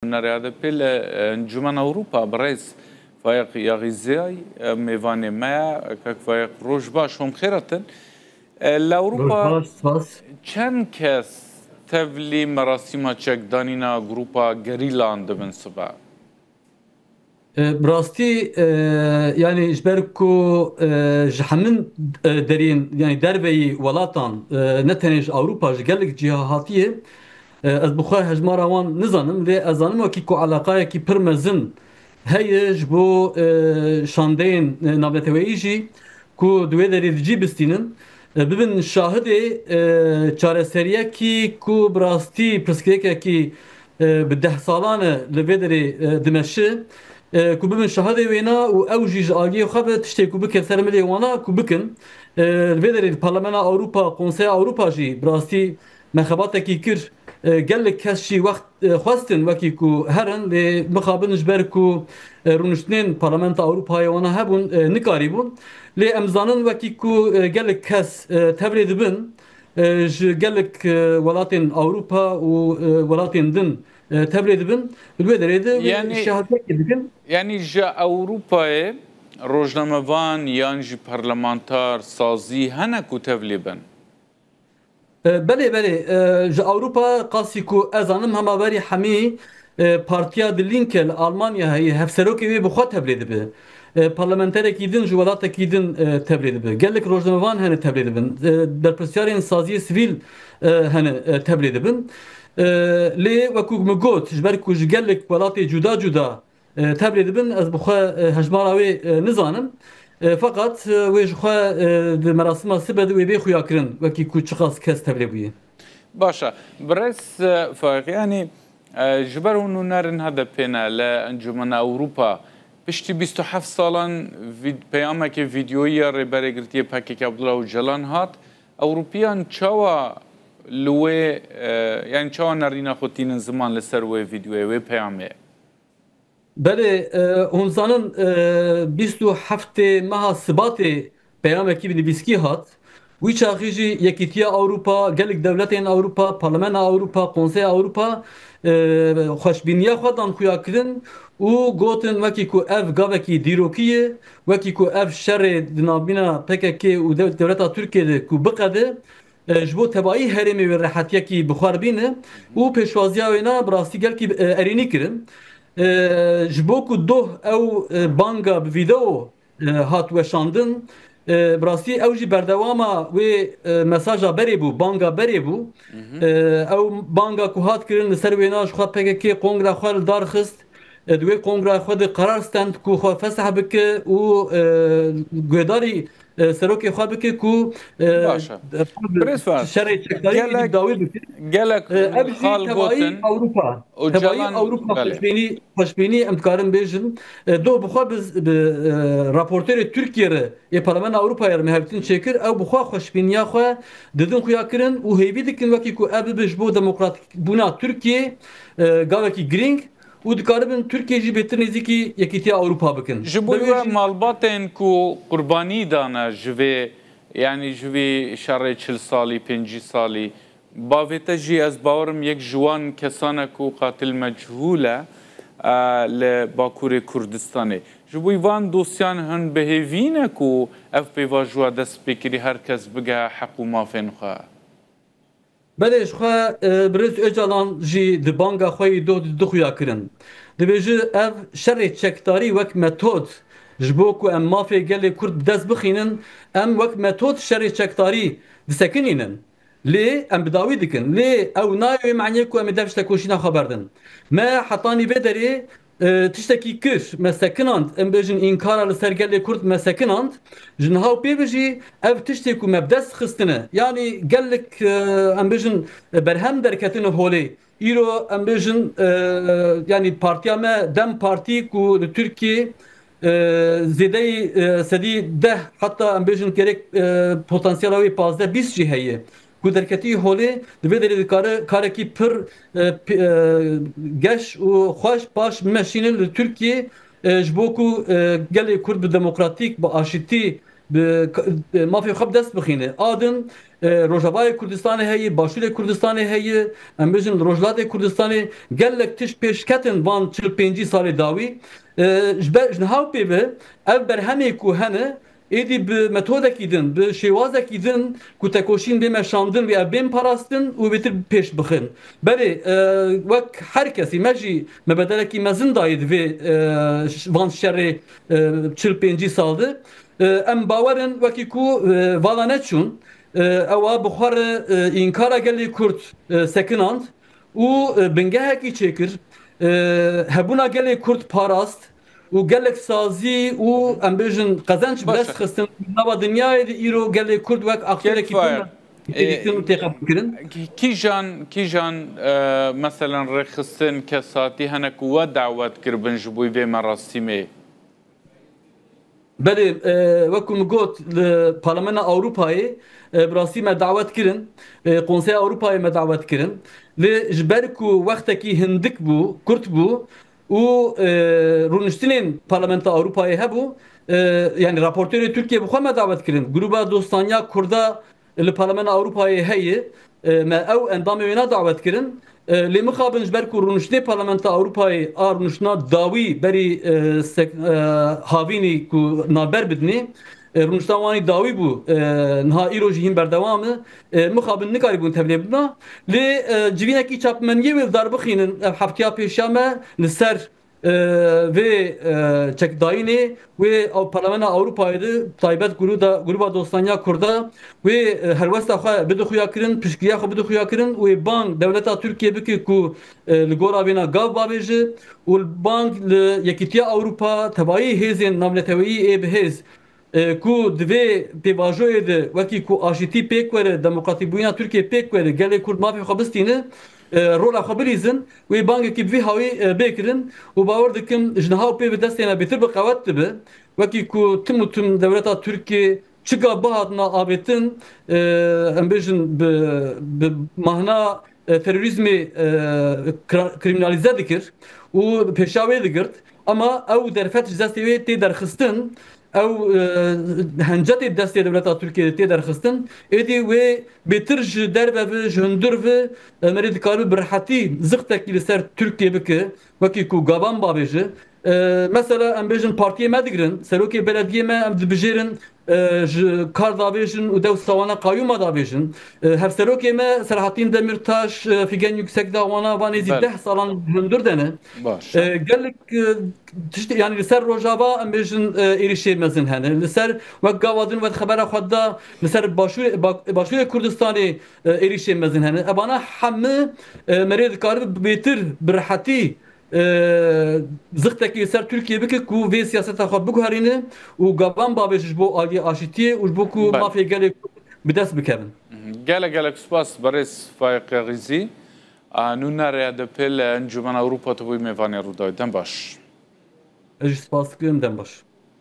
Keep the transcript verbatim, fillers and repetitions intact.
Nûnerê H D P li, e, Encûmena Ewropa, birêz Faîq Yaxîzîyay, e, mêvanê me ye. Kak Faîq, roj baş, hûn bi xêr hatin. E, li Ewropa çend kes tevlî merasîma çekdanîna grûpa gerîlan dibin sibe? E, bi rastî, e, yanî ji ber ku, e, ji hemin, e, deriyên, yanî derveyî welatan, e, ne tenê ji Ewropa, ji gelek cîha hatiye, e, ez bi xwe hejmara wan nizanim, lê ez zanim wekî ku eleqayekî pir mezin heye ji bo, e, şandeyên, e, navneteweyî jî ku di wê derê di cî bistînin, e, bibin şahidê, e, çareseriyekî ku bi rastî pirsgirêkekî, e, bi deh salan e li vê derê, e, dimeşi, e, ku bibin şahidê wêna û ew jî ji aliyê xwe bi tiştê ku bike ser milê wana ku bikin. E, li vê derê li Parlamena Ewropa, Konseya Ewropa jî bi rastî me xebatekî kir. E, gelek kes jî wext, e, xwestin wekî ku herin, lê mixabin ji ber ku, e, rûniştinên Parlamenta Ewropayê wana hebûn, e, nikarîbûn. Lê em zanin wekî ku, e, gelek kes, e, tevlê dibin, e, ji gelek, e, welatên Ewropa û, e, welatên din, e, tevlê dibin. Li wê derê de wê Yanî, şahidiyekê dikin. Yanî ji Ewropayê rojnamevan yan jî parlamentar, sazî hene ku tevlê bin? E, belê, belê. E, ji Ewropa qasî ku ez zanim hema berî hemî, e, partiya di Linke li Almanya heye, hevserokê wê bi xwe tevlê dibe. E, parlamenterekî din ji welatekî din, e, tevlê dibe. Gelek rojnamevan hene tevlê dibin. E, berpirsiyarên saziyê sivîl, e, hene, e, tevlê dibin. E, lê wekû min got, ji ber ku ji gelek welatê cuda cuda e, tevlê dibin, ez bi xwe, e, hejmara wê, e, nizanim. E, feqat, e, wê ji xwe, e, di merasima sibe de wê bê xuyakirin, wekî ku çiqas kes tevlê bûye. Baş e. Birêz, e, Faîq, yanî, e, ji ber hûn nûnerên H D P ne li Encûmena Ewropa, piştî bîst û heft salan vîd-, peyameke vîdyoyî ya Rêberê Girtiyê P K K Abdullah Ocalan hat, Ewropiyan çawa li wê, e, yanî çawa nerîna xwe tînin ziman li ser wê vîdyoyê, wê peyamê? Belê, e, hûn zanin, e, bîst û heftê meha Sibatê peyamekî bi nivîskî hat. Wî çaxî jî Yekîtiya Ewropa, gelek dewletên Ewropa, Parlamena Ewropa, Konseya Ewropa, e, xweşbîniya xwe dan xuya kirin û gotin wekî ku ev gavekî dîrokî ye, wekî ku ev şerê di navbîna P K K û dew-, dewleta Tirkiyê de ku biqede, e, ji bo tebayî herêmê wê rehetiyekî bi xwe re bîne û pêşwaziya wêna bi rastî gelkî, e, erênî kirin. E, ji bo ku doh ew, e, banga bi vîdeo, e, hat weşandin, e, bi rastî ew jî berdewama wê, e, mesaja berê bû, banga berê bû. E, ew banga ku hat kirin li ser wêna ji xwe P K K kongra xwe li dar xist. E, di wê kongra xwe de qerar stend ku xwe fesih bike û, e, guhdarî, e, serokê xwe bike ku, e, Baş e. Birêz Fuat, şerê çekdarî gelek, dawî bike. Gelek E, ev jî xal tevayî gotin. Ewropa. Ocalan, Tevayî Ewropa belê. Xweşbînî, xweşbînî em dikarin bêjin. E, doh bi xwe bi, bi, e, raporterê Tirkiye re, ê Parlamena Ewropayê re me hevdîtin çêkir, ew bi xwe xweşbîniya xwe didin xuya kirin û hêvî dikin wekî ku ev bibe ji bo demokratîk bûna Tirkiye, e, gavekî girîng. û dikaribin Tirkiye jî bêtir nêzîkî Yekîtiya Ewropa bikin. Ji bo Bi wê we jî malbatên ku qurbanî dane ji vê, yanî ji vê şerê çil salî, pêncî salî, bavê te jî ez bawerim yek ji wan kesan e ku qatil mechûl e, e, li Bakurê Kurdistanê. Ji bo van dosyan hin bi hêvî ne ku ev pêvajoya dest pê kirî her kes bigehe heq û mafên xwe? Belê, ji xwe, e, birêz Ocalan jî di banga xwe yî doh di xuya kirin. Dibêje, ev şerê çekdarî wek metod ji bo ku em mafê gelê Kurd bi dest bixînin, em wek metod şerê çekdarî disekinînin. Lê em bi dawî dikin. Lê ew nayê wê maniyê ku em ê dev ji tekoşîna xwe berdin. Me hetanî vê derê e, tiştekî kir, me sekinand, em bêjin înkara li ser gelê Kurd me sekinand, ji niha û pê ve jî ev tiştê ku me bi dest xistine, yanî gelek, e, em bêjin, e, berhem derketine holê. Îro em bêjin, e, yanî partiya me DEM Partî ku li Tirkiyê, e, zêdeyî, e, sedî deh, heta em bêjin gerek, e, potansiyela wê pazdeh bîst jî heye. Ku derketî holê di vê derê dikare karekî pir, e, pi-, e, geş û xweş baş bimeşîne li Tirkiyê, e, ji bo ku, e, gelê Kurd bi demokratîk, bi aşitî, bi ka-, e, mafê xwe bi dest bixîne. A din, E, Rojavayê Kurdistanê heye, Başûrê Kurdistanê heye, em bêjin li Rojhilatê Kurdistanê gelek tişt pêşketin van çil pêncî salê dawî. E, ji ber, ji niha û pê ve ev berhemê ku hene, êdî bi metodekî din, bi şêwazekî din ku tekoşîn bê meşandin wê ev bên parastin û bêtir pêş bixin. Belê, e, wek her kesî me jî me bedelekî mezin dayê di vê, e, ş-, van şerê, e, çil pêncî sal de. E, em bawer in wekî ku, e, vala neçûn, e, ewa bi xwe re, e, înkara gelê Kurd, e, sekinand û, e, bingehekî çêkir. E, hebûna gelê Kurd parast û gelek sazî û, em bêjin, qezenç bi Baş dest e. xistin nava dinyayê de îro gelê Kurd wek aktêrekî Kêfayê. pir me-, têdîtin û têqebûlkirin. Kî-, kîjan, kîjan, e, meselen rêxistin kesatî hene ku we dawet kiribin ji bo vê merasîmê? Belê, e, wek ku min got, li Parlemena Ewropayê, e, bi rastî me dawet kirin, e, Konseya Ewropayê me dawet kirin. Lê ji ber ku wextekî hindik bû, kurt bû û, e, rûniştinên Parlamenta Ewropayê hebû, e, yanî raportörê Tirkiye bi xwe me dawet kirin. Gruba Dostaniya Kurda li Parlemena Ewropayê heye, e, me ew endamê wêna dawet kirin. E, lê mixabin ji ber ku rûniştinê Parlamenta Ewropayê a rûniştina dawî berî, e, sek-, e, havînî ku navber bidinê, e, rûniştina wanî dawî bû, e, niha îro jî hîn berdewam e. E, mixabin nikarîbûn tevlê bibina. Lê, e, civînekî çapmeniyê wê li dar bixînin, ev heftiya pêşiya me li ser e, vê, e, çekdayînê wê ew Parlamena Ewropayê de taybet gruda, Gruba Dostaniya Kurda wê, e, helwesta xwe bide xuya kirin, piştgiriya xwe bide xuya kirin û wê bang dewleta Tirkiye bike ku, e, li gora vêna gav bavêje û li bang li Yekîtiya Ewropa, tevayî hêzên navneteweyî ê bihêz e, ku di vê pêvajoyê de wekî ku aşîtî pêk were, demokratîbûyîna Tirkiyê pêk were, gelê Kurd mafê xwe bistîne, e, rola xwe bilîzin, wê bangekî bi vî hawî, e, bê kirin û bawer dikim ji niha û pê ve destê me bêtir bi qewet dibe. Wekî ku tim û tim dewleta Tirkiyê çiga bihatina avêtin, e, em bêjin bi, bi mahna e, terorîzmê, e, kra-, krîminalîze dikir û pêşa wê digirt. Ama ew derfet ji destê wê tê derxistin, ew, e, hence tê destê dewleta Tirkiyê de tê derxistin. Êdî wê bêtir ji derve ve, ji hundir ve, e, merê dikaribe bi rehetî zixtekî li ser Tirkiye bike, wekî ku gavan bavêje. E, mesela em bêjin partiyê me digirin, serokê belediyê me em dibijêrin, e, ji kar davêjin û dewsa wana qayûma davêjin. E, hevserokê me Selahattin Demirtaş, e, Figen Yüksekdağ wana va nêzî Belê. deh salan hundir de ne. Baş. E, gelek, e, tiştê, yanî li ser Rojava em bêjin, e, êrîşê mezin hene. Li ser wek gava din wek xebera xwe da li ser Başûrê, Ba-, Başûrê Kurdistanê, e, êrîşê mezin hene. Evana hemû, e, merê dikaribe bêtir bi rehetî e, zixtekî li ser Tirkiye bike ku vê siyaseta xwe biguherîne û gavan bavêje ji bo aliyê aşîtiyê û ji bo ku Belê. mafê gelê Kurd bi dest bikevin. Gelek gelek spas berêz Faîq Rîzî. A, nû ne rêya de pê li Encûmena Ewropa tu bûyî mêvanê Rûdawê. Dem baş. Ez jî spas dikim, dem baş.